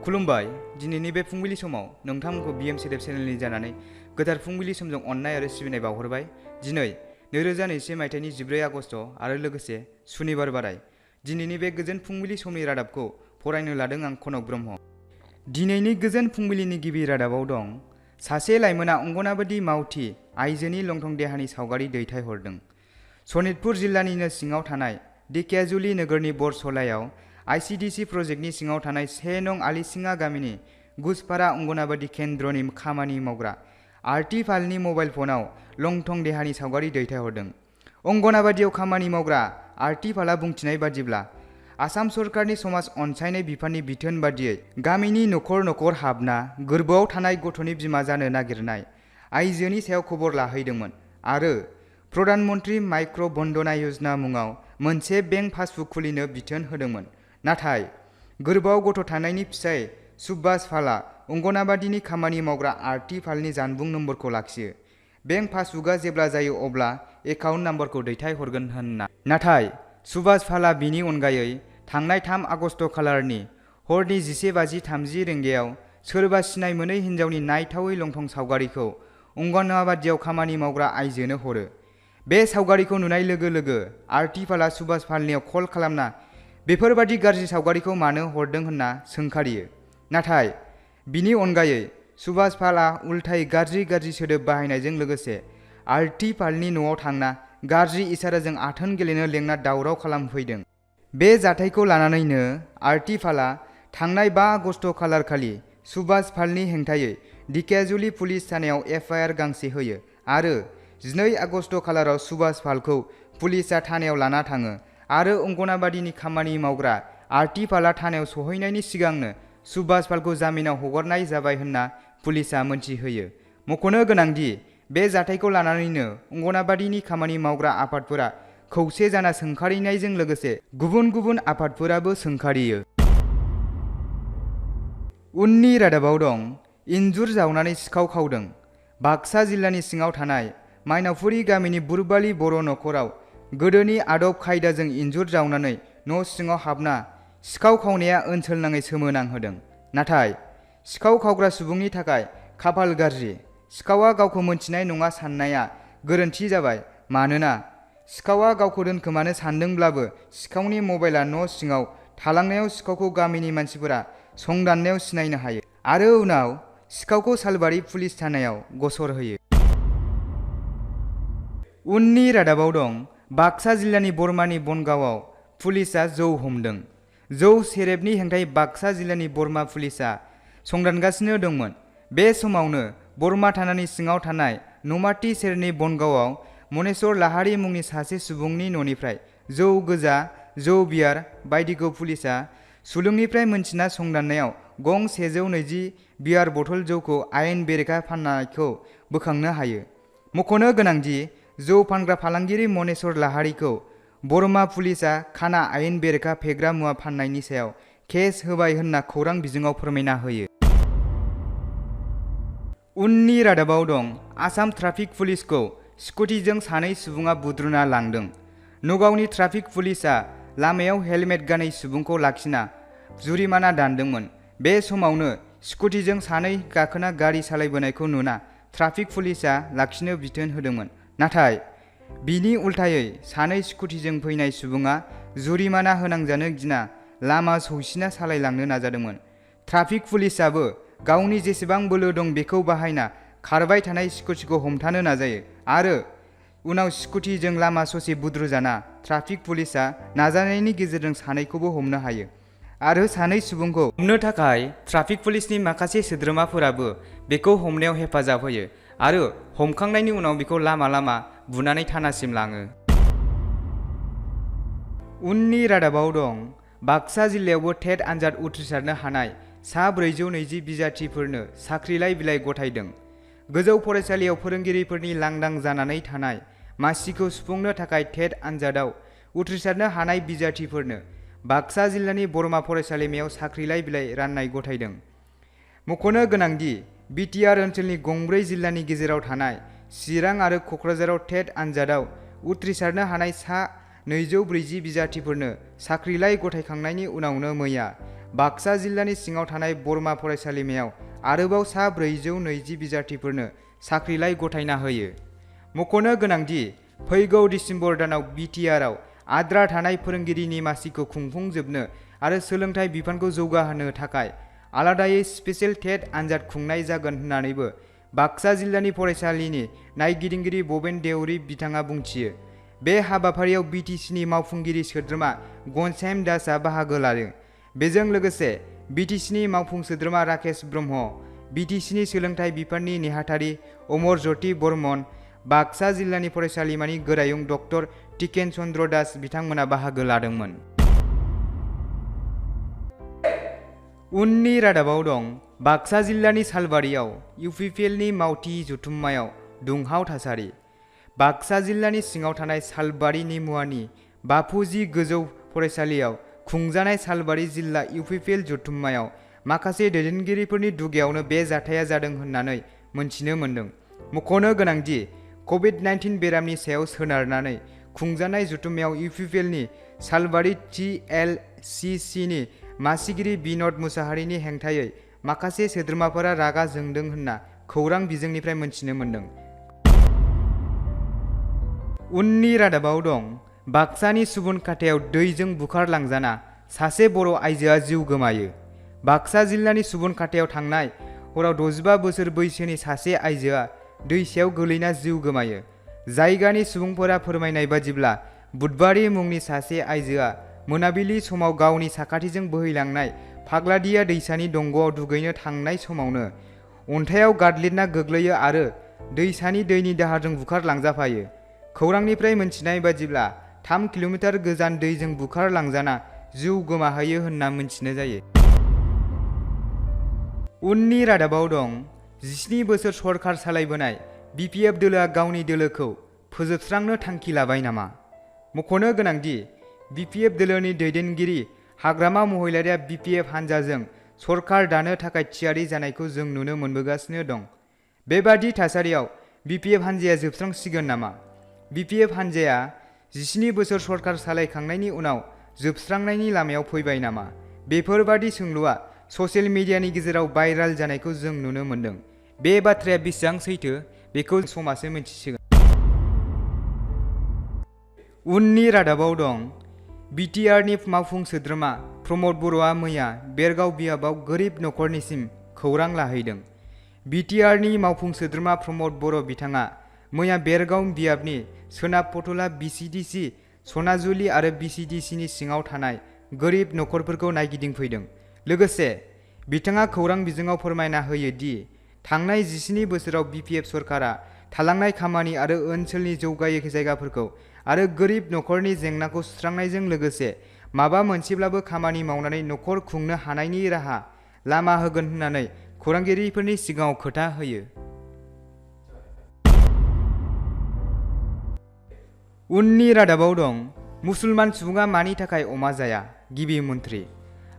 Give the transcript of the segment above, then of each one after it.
खुलुमबाय दिनैनि बे फुंबिलि समाव नोंथांमोनखौ BM सोदोब चेनेलनि जानानै गोथार फुंबिलि समजों अननाय आरो सिबिनाय बावहरबाय। दिनै 2021 मायथाइनि 14 आगस्ट आरो लोगोसे सुनिबार बाराय। दिनैनि बे गोजोन फुंबिलि समनि रादाबखौ फरायनो लादों आं कनक ब्रह्म। दिनैनि गोजोन फुंबिलिनि गिबि रादाबाव दं सासे लाइमोना अंगनाबादि मावथि आइजोनि लंथं देहानि सावगारि दैथायहरदों। सनितपुर जिल्लानिनो सिङाव थानाय दिकेजुलि नोगोरनि बरसलायाव ICDC प्रजेक्टनि सिङाव थानाय 1 नं आलिसिङा गामिनि गुसपारा अंगनाबादि केन्द्रनि खामानि मावग्रा आर्टिफालनि मबाइल फनाव लंथं देहानि सावगारि दैथायहरदों। अंगनाबादियाव खामानि मावग्रा आर्टिफाला बुंथिनाय बादिब्ला आसाम सरकारनि समाज अनसायनाय बिफाननि बिथोन बादियै गामिनि न'खर न'खर हाबना गोरबोआव थानाय गथ'नि बिमा जानो नागिरनाय आइजोनि सायाव खबर लाहैदोंमोन आरो प्रधान मन्त्रि माइक्र बन्दना योजना मुङाव मोनसे बेंक पासबुक खुलिनो बिथोन होदोंमोन। नाथाय गोरबोआव गथ' थानायनि फिसाय सुभाष फाला अंगनाबादिनि खामानि मावग्रा आर्टिफालनि जानबुं नम्बरखौ लाखियो। बेंक पासबुकआ जेब्ला जायो अब्ला एकाउन्ट नाम्बारखौ दैथायहरगोन होनना। नाथाय सुभाष फाला बिनि अनगायै थांनाय 3 आगस्ट खालारनि हरनि 11:30 रिंगायाव सोरबा सिनाय मोनै हिन्जावनि नायथावै लंथं सावगारिखौ अंगनाबादियाव खामानि मावग्रा आइजोनो हरो। बे सावगारिखौ नुनाय लोगो लोगो आर्टिफाला सुभाष फालनियाव कल खालामना बेफोरबादि गाज्रि सावगारिखौ मानो हरदों होनना सोंखारियो। नाथाय बिनि अनगायै सुभाष फालआ उल्थायै गाज्रि सोदोब बाहायनायजों लोगोसे आर्टिफालनि न'आव थांना गाज्रि इसाराजों आथोन गेलेनो लेंना दावराव खालामफैदों। बे जाथायखौ लानानैनो आर्टिफालआ थांनाय 5 आगस्ट खालारखालि सुभाष फालनि हेंथायै दिकेजुलि पुलिस थानायाव FIR गांसे होयो आरो 12 आगस्ट खालाराव सुभाष फालखौ पुलिसआ थानायाव लाना थाङो आरो अंगनाबादिनि खामानि मावग्रा आर्टिफाला थानायाव सहैनायनि सिगांनो सुभाष फालखौ जामिनाव हगारनाय जाबाय होनना पुलिसआ मोनथिहोयो। मख'नो गोनांदि बे जाथायखौ लानानैनो अंगनाबादिनि खामानि मावग्रा आफादफोरा खौसे जाना सोंखारिनायजों लोगोसे गुबुन आफादफोराबो सोंखारियो। उननि रादाबाव दं इन्जुर जावनानै सिखाव खावदों। बाक्सा जिल्लानि सिङाव थानाय मायनावफुरि गामिनि बुरबालि बर' न'खराव गोदोनि आदब खायदाजों इन्जुर जावनानै न' सिङाव हाबना सिखाव खावनाया ओनसोल नाङै सोमोनांहोदों। नाथाय सिखाव खावग्रा सुबुंनि थाखाय खाफाल गाज्रि। सिखावा गावखौ मोनथिनाय नङा साननाया गोरोन्थि जाबाय। मानोना सिखावा गावखौ दोनखोमानो सानदोंब्लाबो सिखावनि मबाइला न' सिङाव थालांनायाव सिखावखौ गामिनि मानसिफोरा संदाननायाव सिनायनो हायो आरो उनाव सिखावखौ सालबारि पुलिस थानायाव गसर होयो। उननि रादाबाव दं बाक्सा जिल्लानि बरमानि बनगावआव पुलिसआ जौ हमदों। जौ सेरेबनि हेंथायै बाक्सा जिल्लानि बरमा पुलिसआ संदानगासिनो दंमोन। बे समावनो बरमा थानानि सिङाव थानाय नमाथि सेरनि बनगावआव मनेस्वर लाहारी मुंनि सासे सुबुंनि न'निफ्राय जौ गोजा, जौ बियार बायदिखौ पुलिसआ सुलुंनिफ्राय मोनथिना संदाननायाव गं 120 बियार बथल जौखौ आयेन बेरेखा फाननायखौ बोखांनो हायो। मख'नो गोनांदि जौ फानग्रा फालांगिरि मनेस्वर लाहारीखौ बरमा पुलिसआ खाना आयेन बेरेखा फेग्रा मुवा फाननायनि सायाव केस होबाय होनना खौरां बिजोङाव फोरमायना होयो। उननि रादाबाव दं आसाम ट्राफिक पुलिसखौ स्कुटिजों सानै सुबुङा बुद्रुना लांदों। नगावनि ट्राफिक पुलिसआ लामायाव हेलमेट गानै सुबुंखौ लाखिना जुरिमाना दानदोंमोन। बे समावनो स्कुटिजों सानै गाखोना गारि सालायबोनायखौ नुना ट्राफिक पुलिसआ लाखिनो बिथोन होदोंमोन। नाथाय बिनि उल्थायै सानै स्कुटिजों फैनाय सुबुङा जुरिमाना होनांजानो गिना लामा सौसिना सालायलांनो नाजादोंमोन। ट्राफिक पुलिसआबो गावनि जेसेबां बोलो दं बेखौ बाहायना खारबाय थानाय स्कुटिखौ हमथानो नाजायो आरो उनाव स्कुटिजों लामा ससे बुद्रुजाना ट्राफिक पुलिसआ नाजानायनि गेजेरजों सानैखौबो हमनो हायो आरो सानै सुबुंखौ हमनो थाखाय ट्राफिक पुलिसनि माखासे सोद्रोमाफोराबो बेखौ हमनायाव हेफाजाब होयो आरो हमखांनायनि उनाव बेखौ लामा बुनानै थानासिम लाङो। उननि रादाबाव दं बाक्सा जिल्लायावबो टेट आनजाद उथ्रिसारनो हानाय सा 420 बिजाथिफोरनो साख्रिलाइ बिलाइ गथायदों। गोजौ फरायसालियाव फोरोंगिरिफोरनि लांदां जानानै थानाय मासिखौ सुफुंनो थाखाय टेट आनजादाव उथ्रिसारनो हानाय बिजाथिफोरनो बाक्सा जिल्लानि बरमा फरायसालिमायाव साख्रिलाइ बिलाइ राननाय गथायदों। मख'नो गोनांदि BTR ओनसोलनि गंब्रै जिल्लानि गेजेराव थानाय चिरां आरो क'क्राझाराव टेट आनजादाव उथ्रिसारनो हानाय सा 240 बिजाथिफोरनो साख्रिलाइ गथायखांनायनि उनावनो मैया बाक्सा जिल्लानि सिङाव थानाय बरमा फरायसालिमायाव आरोबाव सा 420 बिजाथिफोरनो साख्रिलाइ गथायना होयो। मख'नो गोनांदि फैगौ डिसेम्बर दानाव बिटिआरआव आद्रा थानाय फोरोंगिरिनि मासिखौ खुंफुंजोबनो आरो सोलोंथाइ बिफानखौ जौगाहोनो थाखाय आलादायै स्पेशेल टेट आनजाद खुंनाय जागोन होननानैबो बाक्सा जिल्लानि फरायसालिनि नायगिदिंगिरि भबेन देउरि बिथाङा बुंथियो। बे हाबाफारियाव बिटिसिनि मावफुंगिरि सोद्रोमा घनश्याम दासआ बाहागो लादों। बेजों लोगोसे बिटिसिनि मावफुं सोद्रोमा राकेश ब्रह्म, बिटिसिनि सोलोंथाइ बिफाननि नेहाथारि अमर ज्योति बर्मन, बाक्सा जिल्लानि फरायसालिमानि गोरायुं डक्टर टिकेन चन्द्र दास बिथांमोना बाहागो लादोंमोन। उननि रादाबाव दं बाक्सा जिल्लानि सालबारियाव इउपिपिएलनि मावथि जथुम्मायाव दुंहाव थासारि। बाक्सा जिल्लानि सिङाव थानाय सालबारि निमुवानि बाफुजि गोजौ फरायसालियाव खुंजानाय सालबारि जिल्ला इउपिपिएल जथुम्मायाव माखासे दैदेनगिरिफोरनि दुगायावनो बे जाथाया जादों होननानै मोनथिनो मोन्दों। मख'नो गोनांदि कभिड-19 बेरामनि सायाव सोनारनानै खुंजानाय जथुम्मायाव इउपिपिएलनि सालबारि टिएलसिसिनि मासिगिरि बिन'द मुसाहारिनि हेंथायै माखासे सोद्रोमाफोरा रागा जोंदों होनना खौरां बिजोंनिफ्राय मोनथिनो मोन्दों। उननि रादाबाव दं बाक्सानि सुबुनखाथायाव दैजों बुखारलांजाना सासे बर' आइजोआ जिउ गोमायो। बाक्सा जिल्लानि सुबुनखाथायाव थांनाय हराव 65 बोसोर बैसोनि सासे आइजोआ दैसायाव गोलैना जिउ गोमायो। जायगानि सुबुंफोरा फोरमायनाय बादिब्ला बुधबारि मुंनि सासे आइजोआ मोनाबिलि समाव गावनि साखाथिजों बोहैलांनाय फाग्लादिया दैसानि दंग'आव दुगैनो थांनाय समावनो अन्थाइयाव गादलिनना गोग्लैयो आरो दैसानि दैनि दाहारजों बुखारलांजाफायो। खौरांनिफ्राय मोनथिनाय बादिब्ला 3 किल'मिटार गोजान दैजों बुखारलांजाना जिउ गोमाहैयो होनना मिथिनाय जायो। उननि रादाबाव दं 17 बोसोर सरखार सालायबोनाय बिपिएफ दोलोआ गावनि दोलोखौ फोजोबस्रांनो थांखि लाबाय नामा? मख'नो गोनांदि बिपिएफ दोलोनि दैदेनगिरि हाग्रामा महिलारिया बिपिएफ हानजाजों सरखार दानो थाखाय थियारि जानायखौ जों नुनो मोनबोगासिनो दं। बेबादि थासारियाव बिपिएफ हानजाया जोबस्रांसिगोन नामा? बिपिएफ हानजाया 17 बोसोर सरखार सालायखांनायनि उनाव जोबस्रांनायनि लामायाव फैबाय नामा? बेफोरबादि सोंलुआ ससियेल मिडियानि गेजेराव भाइराल जानायखौ जों नुनो मोन्दों। बे बाथ्राया बेसेबां सैथो बेखौ समासो मिन्थिसिगोन। उननि रादाबाव दं बिटिआरनि मावफुं सोद्रोमा प्रमद बर'आ मैया बेरगाव बियाबाव गोरिब नखरनिसिम खौरां लाहैदों। बिटिआरनि मावफुं सोद्रोमा प्रमद बर' बिथाङा मैया बेरगाव बियाबनि सोनाब फथला बिसिडिसि सनाजुलि आरो बिसिडिसिनि सिङाव थानाय गोरिब नखरफोरखौ नायगिदिंफैदों। लोगोसे बिथाङा खौरां बिजोङाव फोरमायना होयो दि थांनाय 17 बोसोराव बिपिएफ सरकारा थालांनाय खामानि आरो ओनसोलनि जौगायै जायगाफोरखौ आरो गोरिब नखरनि जेंनाखौ सुस्रांनायजों लोगोसे माबा मोनसेब्लाबो खामानि मावनानै नखर खुंनो हानायनि राहा लामा होगोन होननानै खौरांगिरिफोरनि सिगाङाव खोथा होयो। उननि रादाबाव दं मुसलमान सुबुङा मानि थाखाय अमा जाया? गिबि मन्थ्रि।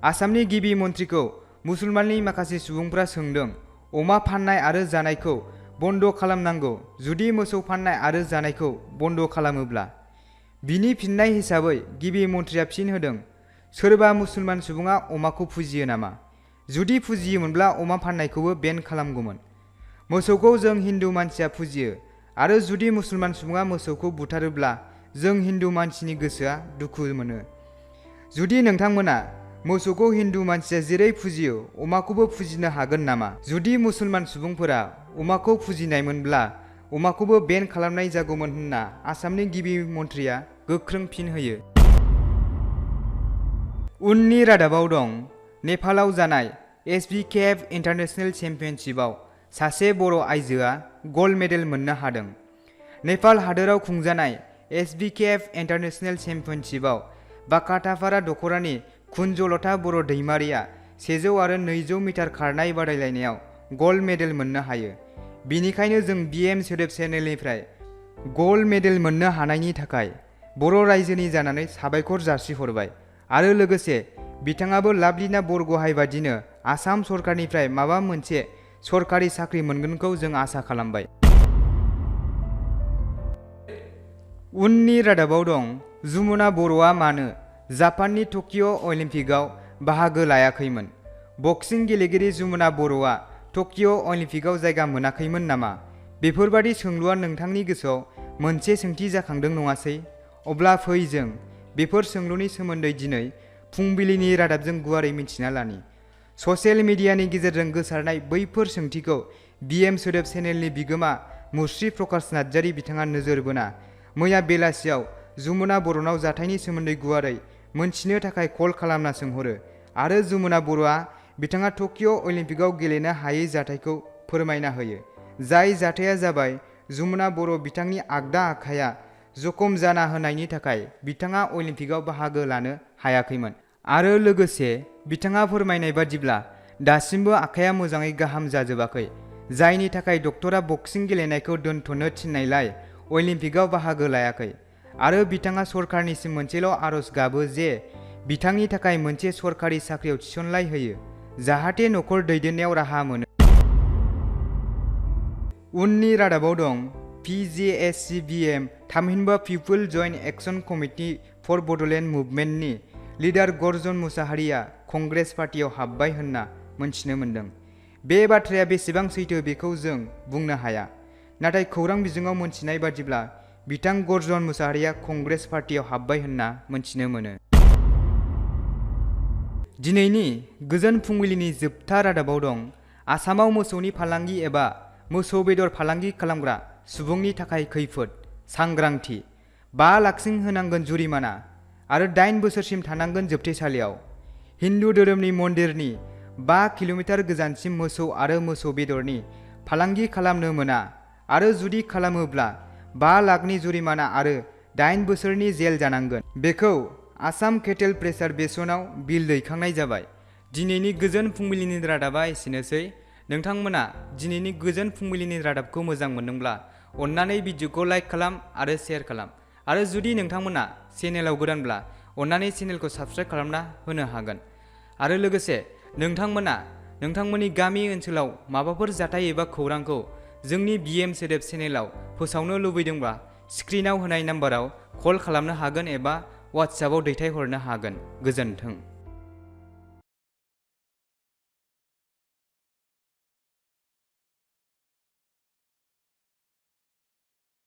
आसामनि गिबि मन्थ्रिखौ मुसलमाननि माखासे सुबुंफ्रा सोंदों अमा फाननाय आरो जानायखौ बन्द खालामनांगौ जुदि मोसौ फाननाय आरो जानायखौ बन्द खालामोब्ला। बिनि फिननाय हिसाबै गिबि मन्थ्रिया फिन होदों सोरबा मुसलमान सुबुङा अमाखौ फुजियो नामा? जुदि फुजियोमोनब्ला अमा फाननायखौबो बेन खालामगौमोन। मोसौखौ जों हिन्दु मानसिया फुजियो आरो जुदि मुसलमान सुबुङा मोसौखौ बुथारोब्ला जों हिन्दु मानसिनि गोसोआ दुखु मोनो। जुदि नोंथांमोना मोसौखौ हिन्दु मानसिया जेरै फुजियो अमाखौबो फुजिनो हागोन नामा? जुदि मुसलमान सुबुंफोरा अमाखौ फुजिनायमोनब्ला अमाखौबो बेन खालामनाय जागौमोन होनना आसामनि गिबि मन्थ्रिया गोख्रों फिन होयो। उननि रादाबाव दं नेपालाव जानाय SBKF इन्टारनेशनेल चेम्पियनशिपआव सासे बर' आइजोआ गल्ड मेडेल मोननो हादों। नेपाल हादोराव खुंजानाय SBKF इन्टारनेशनेल चेम्पियनशिपआव बाकाटाफारा दख'रानि कुन्जलता बर' दैमारिया 100 आरो 200 मिटार खारनाय बादायलायनायाव गल्ड मेडेल मोननो हायो। बिनिखायनो जों BM सोदोब चेनेलनिफ्राय गल्ड मेडेल मोननो हानायनि थाखाय बर' रायजोनि जानानै साबायखर जासिहरबाय आरो लोगोसे बिथाङाबो लाभलिना बरग'हाइ बादिनो आसाम सरकारनिफ्राय माबा मोनसे सरकारि साख्रि मोनगोनखौ जों आसा खालामबाय। उननि रादाबाव दं जमुना बर'आ मानो जापाननि टकिअ' अलिम्पिकआव बाहागो लायाखैमोन। बक्सिं गेलेगिरि जमुना बर'आ टकिअ अलिम्पिकआव जायगा मोनाखैमोन नामा? बेफोरबादि सोंलुआ नोंथांनि गोसोआव मोनसे सोंथि जाखांदों नङासै? अब्ला फै जों बेफोर सोंलुनि सोमोन्दै दिनै फुंबिलिनि रादाबजों गुवारै मिन्थिना लानि। ससियेल मिडियानि गेजेरजों गोसारनाय बैफोर सोंथिखौ BM सोदोब चेनेलनि बिगोमा मुस्रि प्रकाश नार्जारी बिथाङा नोजोर बोना मैया बेलासियाव जमुना बर'नाव जाथायनि सोमोन्दै गुवारै मोनथिनो थाखाय कल खालामना सोंहरो आरो जमुना बर'आ बिथाङा टकिअ अलिम्पिकआव गेलेनो हायै जाथायखौ फोरमायना होयो। जाय जाथाया जाबाय जमुना बर' बिथांनि आगदा आखाइया जखम जाना होनायनि थाखाय बिथाङा अलिम्पिकआव बाहागो लानो हायाखैमोन आरो लोगोसे बिथाङा फोरमायनाय बादिब्ला दासिमबो आखाइया मोजाङै गाहाम जाजोबाखै, जायनि थाखाय डक्टरा बक्सिं गेलेनायखौ दोनथ'नो थिननायलाय अलिम्पिकआव बाहागो लायाखै आरो बिथाङा सरकारनिसिम मोनसेल' आर'ज गाबो जे बिथांनि थाखाय मोनसे सरकारि साख्रियाव थिसनलाय होयो, जाहाथे न'खर दैदेननायाव राहा मोनो। उननि रादाबाव दं PJSC BM थामहिनबा people joint action committee for Bodoland मुभमेन्टनि लिडार गर्जन मुसाहारिया कंग्रेस पार्टियाव हाबबाय होनना मोनथिनो मोन्दों। बे बाथ्राया बेसेबां सैथो बेखौ जों बुंनो हाया, नाथाय खौरां बिजोङाव मोनथिनाय बादिब्ला बिथां गर्जन मुसाहारिया कंग्रेस पार्टियाव हाबबाय होनना मोनथिनो मोनो। दिनैनि गोजोन फुंबिलिनि जोबथा रादाबाव दं आसामाव मोसौनि फालांगि एबा मोसौ बेदर फालांगि खालामग्रा सुबुंनि थाखाय खैफोद, सांग्रांथि, 5 लाखसिम होनांगोन जुरिमाना आरो 8 बोसोरसिम थानांगोन जोबथेसालियाव। हिन्दु धोरोमनि मन्दिरनि 5 किल'मिटार गोजानसिम मोसौ आरो मोसौ बेदरनि फालांगि खालामनो मोना आरो जुदि खालामोब्ला 5 लाखनि जुरिमाना आरो 8 बोसोरनि जेल जानांगोन। बेखौ आसाम केटेल प्रेसारभेसनाव बिल दैखांनाय जाबाय। दिनैनि गोजोन फुंबिलिनि रादाबा एसेनोसै। नोंथांमोना दिनैनि गोजोन फुंबिलिनि रादाबखौ मोजां मोनदोंब्ला अन्नानै भिडिअखौ लाइक खालाम आरो शेयार खालाम आरो जुदि नोंथांमोना चेनेलाव गोदानब्ला अन्नानै चेनेलखौ साबस्क्राइब खालामना होनो हागोन। आरो लोगोसे नोंथांमोना नोंथांमोननि गामि ओनसोलाव माबाफोर जाथाय एबा खौरांखौ जोंनि BM सोदोब चेनेलाव फोसावनो लुबैदोंब्ला स्क्रिनाव होनाय नाम्बाराव कल खालामनो हागोन एबा WhatsAppआव दैथायहरनो हागोन। गोजोन्थों।